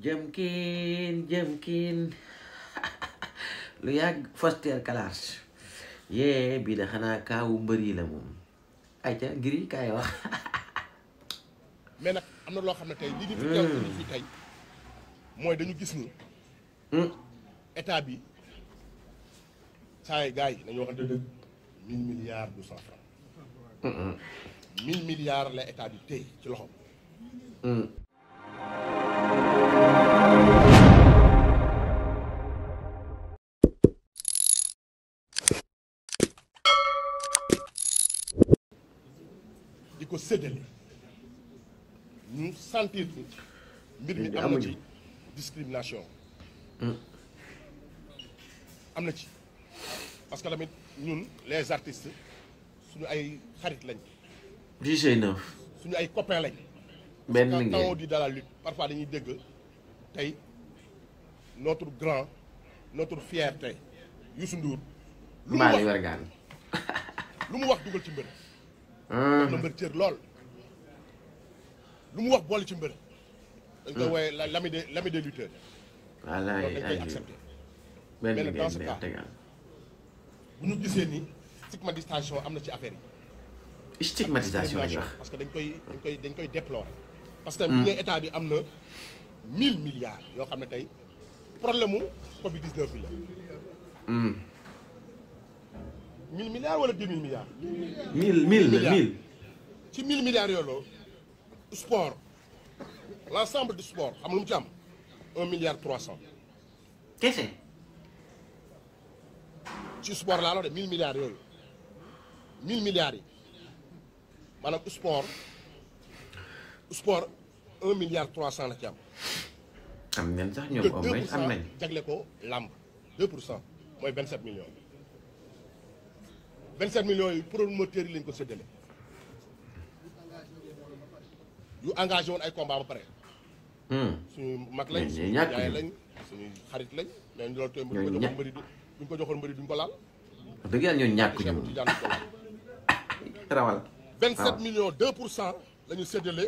jëm kiin lu yàgg Foster Kalaas yee bii da xanaa kaawu mbëri la moom ayca ngir kaay wax mais nag am na loo xam ne tey li ñu fi teew ñu fi tey mooy dañu gis ni état bi saa yi gars yi dañoo waxante dëgg 1000 milliards 200 francs 1000 milliards la état bi téye ci loxo di ko séddale ñu sentir ni mbir mi am na ci discrimination am na ci parce que tamit ñun les artistes suñu ay xarit lañ suñu ay copains lañ benn quand ngeen on dit dans la lutte parfois dañuy dégg tey notre grand notre fierté Youssou Ndour Mbaali Wargaan lu mu wax dugal ci mbër wax na mbër cër lool lu mu wax boole ci mbër dañ koy wooye l'ami des lutteurs wallaay loolu dañ koy accepté benn mais dans ce ngeen cas tegal bu ñu gisee ni stigmatisation am na ci affaire yi stigmatisation lañ wax parce que dañ koy déplorer parce que bu ne état bi am na 1000 milliards yoo xam ne tey problème mu Covid 19 bi la 1000 milliards wala 2000 milliards 1000 ci 1000 milliards yooyu sport l'ensemble du sport xam lu mu ci am 1 milliard 300 kese ci sport laa la de 1000 milliards yooyu 1000 milliards yi maanaam sport 1 milliard 300 la ci am. am nañ sax ñoom au moins am nañ. jagle ko làmb 2% mooy 27 millions 27 millions yi promoteurs yi lañ ko séddale yu engagé woon ay combat ba pare. suñu mag lañ suñu yaay lañ suñu xarit lañ. mais loolu tey buñ ko joxoon mbëri duñ ko laal. wax dëgg yàlla ñooñu ñàkk ñu rawal 27 millions 2% la ñu séddale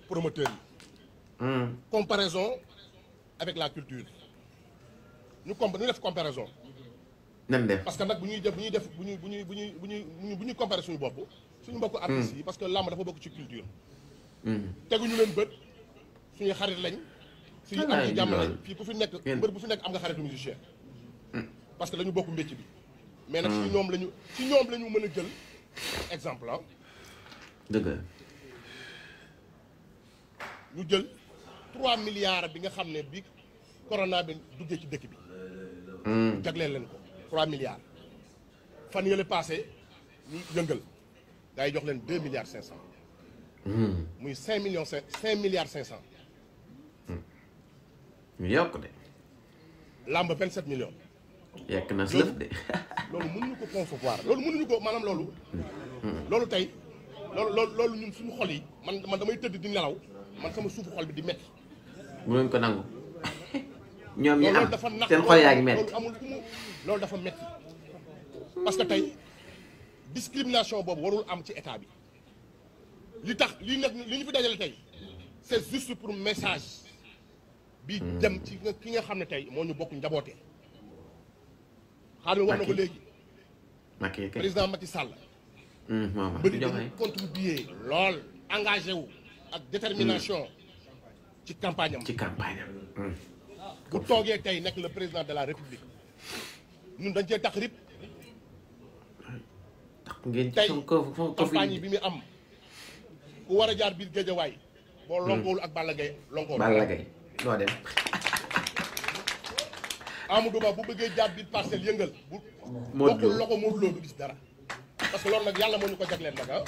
promoteurs yi. comparaison avec la culture ñu def comparaison. nan def parce que nag bu ñuy comparer suñu bopp suñu mbokku artistes yi parce que làmb dafa bokk ci culture. teguñu leen bët suñuy xarit lañ. suñu am ci jàmm lañ fii ku fi nekk mbër bu fi nekk am nga xaritu musicien. parce que dañu bokk mbécc bi. mais nag ci ñoom lañu mën a jël exemple ah. dëgg la. ñu jël 3 milliards bi nga xam ne bi corona bi duggee ci dëkk bi. jagleel leen ko 3 milliards. fan yële passé ñu yëngal gars yi jox leen 2 milliards 500. muy 5 milliards 500. ñu yokk de. làmb 27 millions. yekk na si lëf de. loolu mënuñu ko concevoir loolu mënuñu ko maanaam loolu. loolu tey loolu ñun suñu xol yi man damay tëdd di nelaw man sama suufu xol bi di metti. mënuñ ko nangu. ñoom ñi am seen xol yaa ngi metti. loolu amul loolu dafa metti parce que tey discrimination boobu warul am ci état bi li tax li ñu fi dajale tey c'est juste pour message bi dem ci ki nga xam ne tey moo ñu bokk njaboote. xaaral wax na ko léegi. président Macky Sall. bëri dañu contribuer lool engagé wu ak détermination ci campagne am. bu toogee tey nekk le président de la république ñun dañ cee tax rip. tey campagne bi mu am ku war a jaar biir Géejawaay. boo lonkoowul ak Balla Gaye lonkoowul. Balla Gaye doo dem. Amadou Ba bu bëggee jaar biir parcelle yëngal. bu bokkul loxo Modou Lo du gis dara. parce que loolu nag yàlla moo ñu ko jagleel nag ah.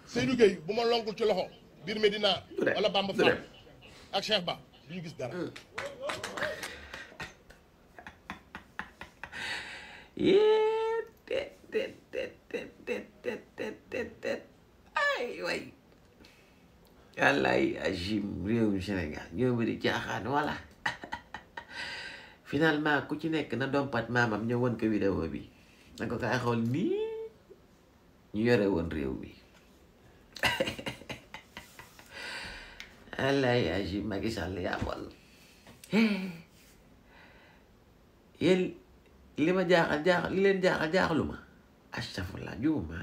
Seydou Gueye bu ma lonkul ci loxo biir Medina. wala Bamba Fall ak Cheikh Ba du ñu gis dara. ay way wallaay agim réewum Sénégal ñoo bëri caaxaan voilà finalement ku ci nekk na dompat maamam ñëw woon ko vidéo bi na ko kaay xool nii ñu yore woon réew bi wallaay aji Macky Sall yaa wal yéen li ma jaaxal li leen jaaxaluma astafurlah juuma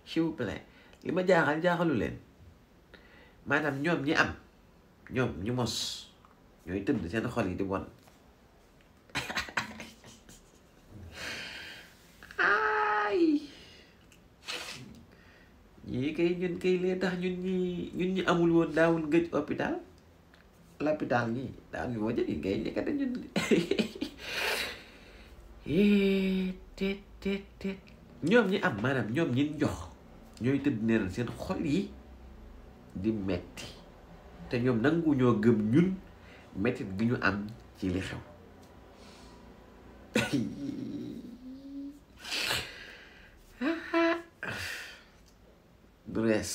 s'il vous plaît li ma jaaxalu leen maanaam ñoom ñi am ñoom ñu mos ñooy tëdd seen xol yi di bon ay ñii kay ñun kay lee tax ñun ñi amul woon daawul ngëj hôpital l'hôpital ñi daaw ñu moo jëgi ngay nekkate ñun te ñoom ñi am maanaam ñoom ñin jox ñooy tëdd neenal seen xol yi di metti te ñoom nangu ñoo gëm ñun mettit gi ñu am ci li xew du rees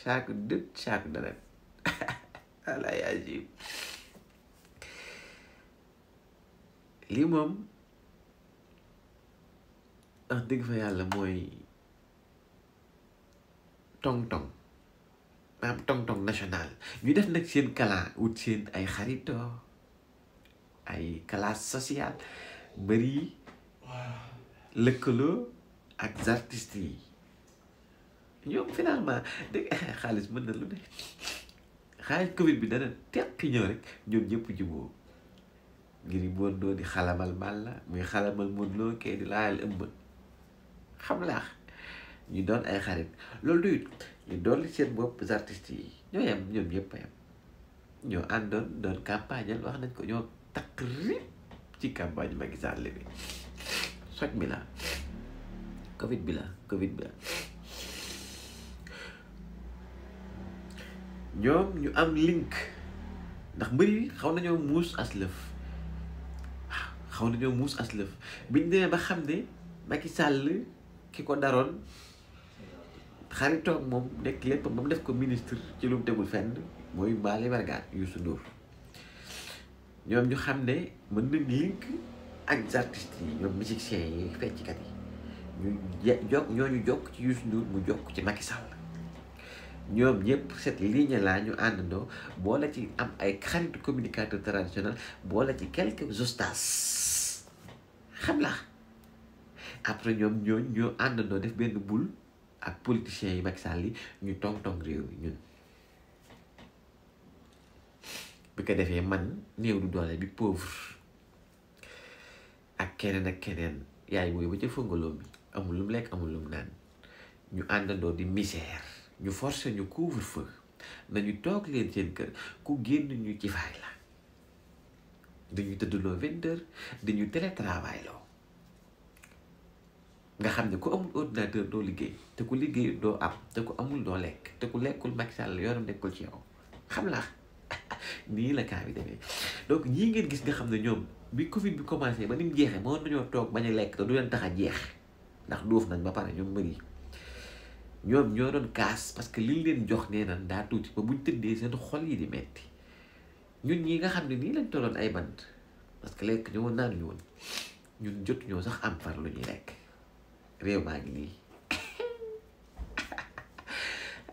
chaque dët chaque deret walaay ajib lii moom wax dëgg fa yàlla mooy tong-tong maanaam tong-tong national ñu def nag seen clan wut seen ay xarito ay classe sociale bari lëkkaloo ak artistes yi ñoom finalement dégg xaalis mën na lu ne xaalis Covid bi dana tekki ñëw rek ñoom ñëpp juboo ngir Modou Lo di xalamal Balla muy xalamal Modou Lo kee di laajal ëmb xam laax ñu doon ay xarit loolu doyut ñu doon seen bopp artistes yi ñoo yem ñoom ñëpp a yem ñoo àndoon doon campagne wax nañ ko ñoo takk rip ci campagne Macky Sall bi soj bi la Covid bi la ñoom ñu am link ndax mbëri xaw nañoo muus aslëf biñ demee ba xam ne Macky Sall ki ko daroon xaritoog moom nekk lépp ba mu def ko ministre ci lu mu tegul fenn mooy Malick Margane Youssou Ndour ñoom ñu xam ne mën nañ link ak artistes yi ñoom musiciens yi fecckat yi ñooñu jokk ci Youssou Ndour mu jokk ci Macky Sall ñoom ñëpp cette ligne là ñu àndandoo boole ci am ay xaritu communicateur traditionnel boole ci quelques ustaas xam la après ñoom ñoo àndandoo def benn boule ak politiciens yi Macky Sall yi ñu tong réew mi ñun bi ko defee man néew du doole bi pauvre ak keneen yaay booy ba ca fëngaloo bi amul lu mu lekk amul lu mu naan ñu àndandoo di misère ñu forcé ñu couvre-feu nañu toog leen seen kër ku génn ñu ci faay la dañu tëddloo 20 heures dañu télétravail loo nga xam ne ku amul ordinateur doo liggéey te ku liggéey doo am te ku amul doo lekk te ku lekkul Macky Sall yoonam nekkul ci yow xam laa nii la kaa bi demee donc ñii ngeen gis nga xam ne ñoom bi Covid bi commencé ba ni mu jeexee moo nañoo toog bañ a lekk te du leen tax a jeex ndax doof nañ ba pare ñoom mbëri ñoom ñoo doon kaas parce que liñ leen jox nee nan daa tuuti ba buñ tëddee seen xol yi di metti ñun ñi nga xam ne nii lañ tolloon ay bant parce que lekk ñoo naan ñu woon ñun jot ñoo sax am far lu ñuy lekk réew maa ngi nii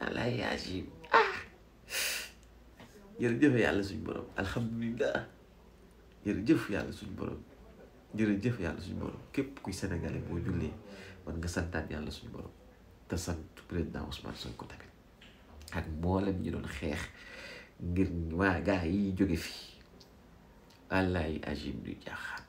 alaay yaajim jërëjëf yàlla suñu borom alhamdulilah jërëjëf yàlla suñu borom képp kuy sénégalais boo jullee war nga santaat yàlla suñu borom te sant président Ousmane Sonko tamit ak mboolem ñi doon xeex ngir waa gaa yi jóge fi wallaay ajim du jaaxaan